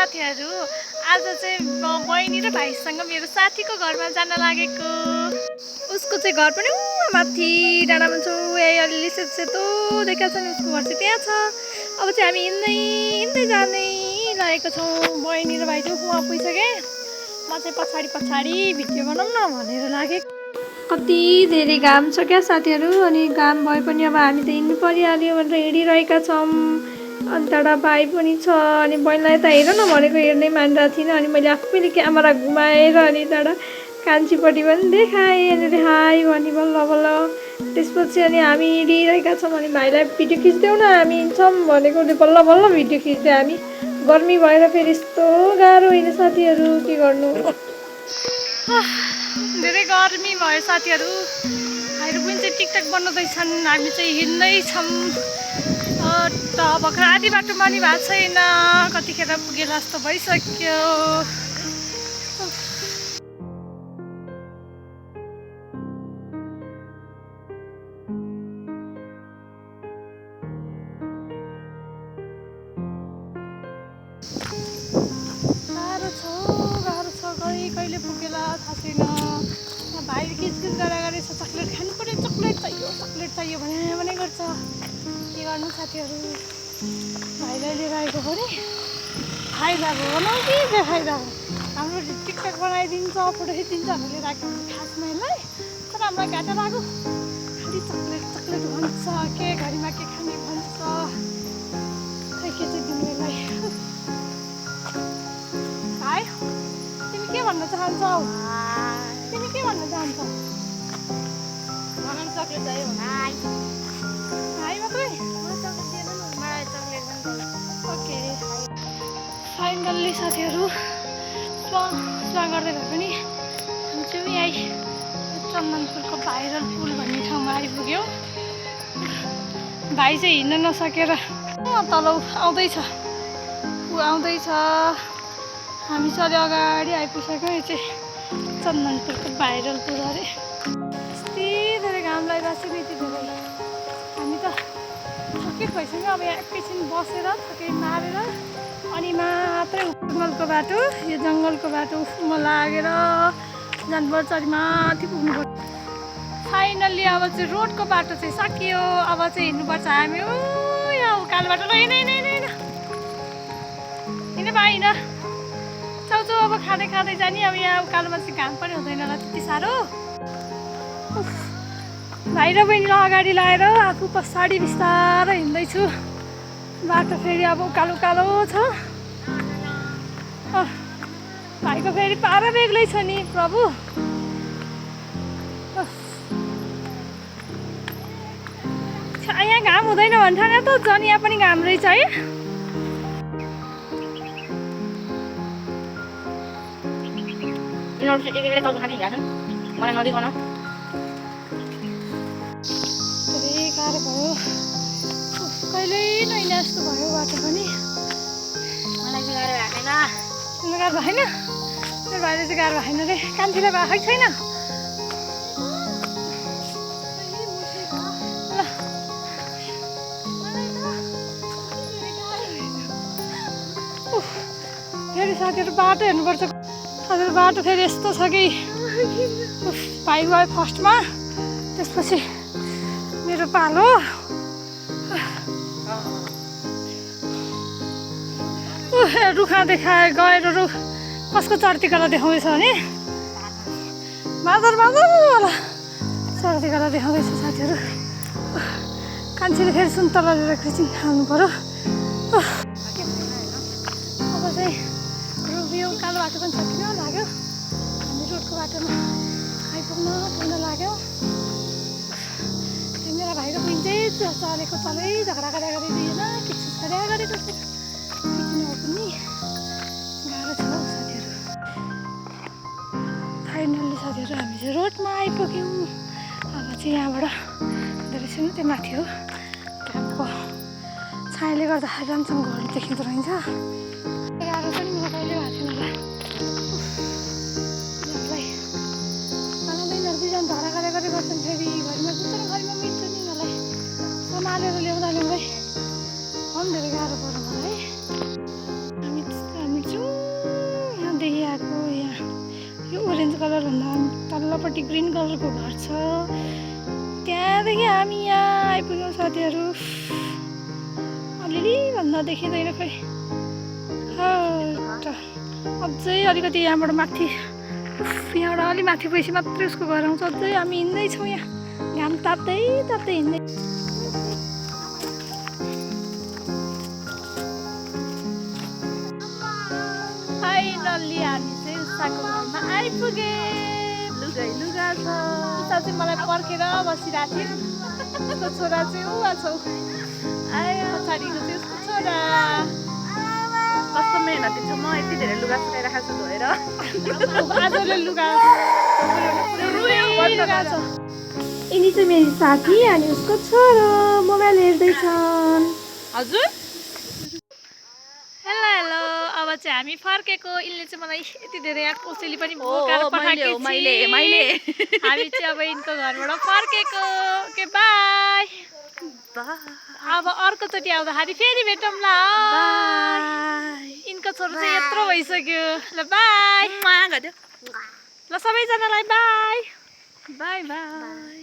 साथीहरू आज चाहिँ बहिनी र भाइसँग मेरो साथीको घरमा जान लागेको। उसको चाहिँ घर पनि माथि डाँडामा छ। अलिअलि सेतो देखाएको छ नि, उसको घर चाहिँ त्यहाँ छ। अब चाहिँ हामी हिँड्दै जानै लागेको छौँ। बहिनी र भाइ चाहिँ उहाँ पुगिसके, म चाहिँ पछाडि भिडियो बनाउँ न भनेर लागेको। कति धेरै घाम छ क्या साथीहरू, अनि घाम भए पनि अब हामी त हिँड्नु परिहाल्यो भनेर हिँडिरहेका छौँ। अनि त्यहाँबाट भाइ पनि छ, अनि बहिनीलाई त हेर न भनेको हेर्नै मानिरहेको थिइनँ। अनि मैले आफैले क्यामेरा घुमाएर अनि त्यहाँबाट कान्छीपट्टि पनि देखाएँ, अनि हाई भने बल्ल बल्ल। त्यसपछि अनि हामी हिँडिरहेका छौँ। अनि भाइलाई भिडियो खिच्दैनौँ न, हामी हिँड्छौँ भनेको बल्ल बल्ल भिडियो खिच्दै। हामी गर्मी भएर फेरि यस्तो गाह्रो होइन साथीहरू, के गर्नु। धेरै गर्मी भयो साथीहरू। भाइहरू पनि चाहिँ टिकटक बनाउँदैछन्, हामी चाहिँ हिँड्दैछौँ। त भर्खर आधी बाटो पनि भएको छैन, कतिखेर पुगेला जस्तो भइसक्यो। गाह्रो छ, कहिले पुगेला थाहा छैन। भाइले किचकिच गरेर छ, चक्लेट खानु पऱ्यो, चक्लेट चाहियो भने गर्छ। के गर्नु साथीहरू, भाइलाई लिएर आएको हो नि। फाइदा भयो न कि बेफाइदा हो। हाम्रो टिकटक बनाइदिन्छ, फोटो खिचिदिन्छ भनेर लिएर आएको खासमा यसलाई, तर हामीलाई घाटा लाग्यो। खालि चक्लेट भन्छ, के घरिमा के खाने भन्छ, खै के चाहिँ दिनु यसलाई। भाइ तिमी के भन्न चाहन्छौ? तिमी के भन्न चाहन्छौ? मलाई चक्लेट चाहियो। भाइ मात्रै? ओके, फाइनल्ली साथीहरू स्वा गर्दै भए पनि हामी चाहिँ यहीँ चन्दनपुरको भाइरल पुल भन्ने ठाउँमा आइपुग्यो। भाइ चाहिँ हिँड्न नसकेर तल आउँदैछ, ऊ आउँदैछ। हामी चाहिँ अलि अगाडि आइपुगिसक्यो। यो चाहिँ चन्दनपुरको भाइरल पुल अरे। यति धेरै घाम लगाइरहेको छ यति धेरै। हामी त थकित भइसक्यो। अब यहाँ एकैछिन बसेर थकै मारेर अनि मात्रै जङ्गलको बाटो, यो जङ्गलको बाटो उफुमा लागेर जानुपर्छ, अनि माथि पुग्नुपर्छ। फाइनल्ली अब चाहिँ रोडको बाटो चाहिँ सकियो। अब चाहिँ हिँड्नुपर्छ हामी। यहाँ उकालो बाटो ल, हिँड पाइन चाउचाउ। अब खाँदै जाने। अब यहाँ उकालोमा चाहिँ घाम पनि हुँदैन होला त्यति साह्रो। भाइ र बहिनीलाई अगाडि लगाएर आफू पछाडि बिस्तारै हिँड्दैछु। बाटो फेरि अब उकालो छ। भाइको फेरि पारा बेग्लै छ नि प्रभु। यहाँ घाम हुँदैन भन्छ नि त झन्, यहाँ पनि घाम रहेछ है। धेरै गाह्रो भयो, कहिल्यै नहिँड्ने जस्तो भयो बाटो पनि। मलाई चाहिँ गाह्रो भएको छैन। तिमीलाई गाह्रो भएन? मेरो भाइले चाहिँ गाह्रो भएन रे। कान्छीलाई भएको छैन? फेरि साथीहरू बाटो हेर्नुपर्छ। साथीहरू बाटो फेरि यस्तो छ कि भाइ गयो फर्स्टमा, त्यसपछि मेरो पालो। रुखा देखाए गएर कसको चर्तीकला देखाउँदैछ भने बादर वाला चर्तीकला देखाउँदैछ साथीहरू। कान्छीले फेरि सुन्तला लिएर एकैछिन खानु पऱ्यो। अब चाहिँ यो उकालो बाटो पनि सकिन लाग्यो। हामी रोडको बाटोमा पुग्न लाग्यो। मेरा भाइ र बहिनी चाहिँ चलेको झगडा गरेर दिएन, किचकिच गरेको छ। पनि गाह्रो छ साथीहरू। फाइनल्ली साथीहरू हामी चाहिँ रोडमा आइपुग्यौँ। अब चाहिँ यहाँबाट धेरै सुन्नु त्यो माथि हो, घामको छायाले गर्दाखेरि राम्रोसँग घर देखिँदो रहेछ। गाह्रो पनि म कहिले भएको थिएन होला। यिनीहरूलाई दुईजना झगडा गरेर गर्छन्, फेरि घरमा बुझ्छ न, घरमा मिल्छ नि यिनीहरूलाई सम्हालेर ल्याउँदा धेरै गाह्रो पर्यो मलाई। हामी त्योभन्दा तल्लोपट्टि ग्रिन कलरको घर छ। त्यहाँदेखि हामी यहाँ आइपुग्यौँ साथीहरू। अलिअलि भन्दा देखिँदैन खै। अझै अलिकति यहाँबाट माथि यहाँबाट अलि माथि गएपछि मात्रै उसको घर आउँछ। अझै हामी हिँड्दैछौँ यहाँ घाम ताप्दै ताप्दै हिँड्दै। फाइनल्ली हामी चाहिँ उषाको घरमा आइपुगे। लुगा छ। उषा चाहिँ मलाई पर्खेर बसिरहेको थियो। उसको छोरा चाहिँ उहाँ छ आयो पछाडिको चाहिँ उसको छोरा। कस्तो मेहनती छु म, यति धेरै लुगा सुकाइराखेको छु धोएर। आजले लुगा छ। यिनी चाहिँ मेरो साथी अनि उसको छोरो मोबाइल हेर्दैछन्। हजुर हेलो हेलो, अब चाहिँ हामी फर्केको। यिनले चाहिँ मलाई यति धेरै यहाँ कसैले पनि बोकाएर पठाएको मैले हामी चाहिँ अब यिनको घरबाट फर्केको। Okay by. अब अर्कोचोटि आउँदाखेरि फेरि भेटौँला। यिनको छोरो चाहिँ यत्रो भइसक्यो। ल बाई। ल सबैजनालाई बाई। By by.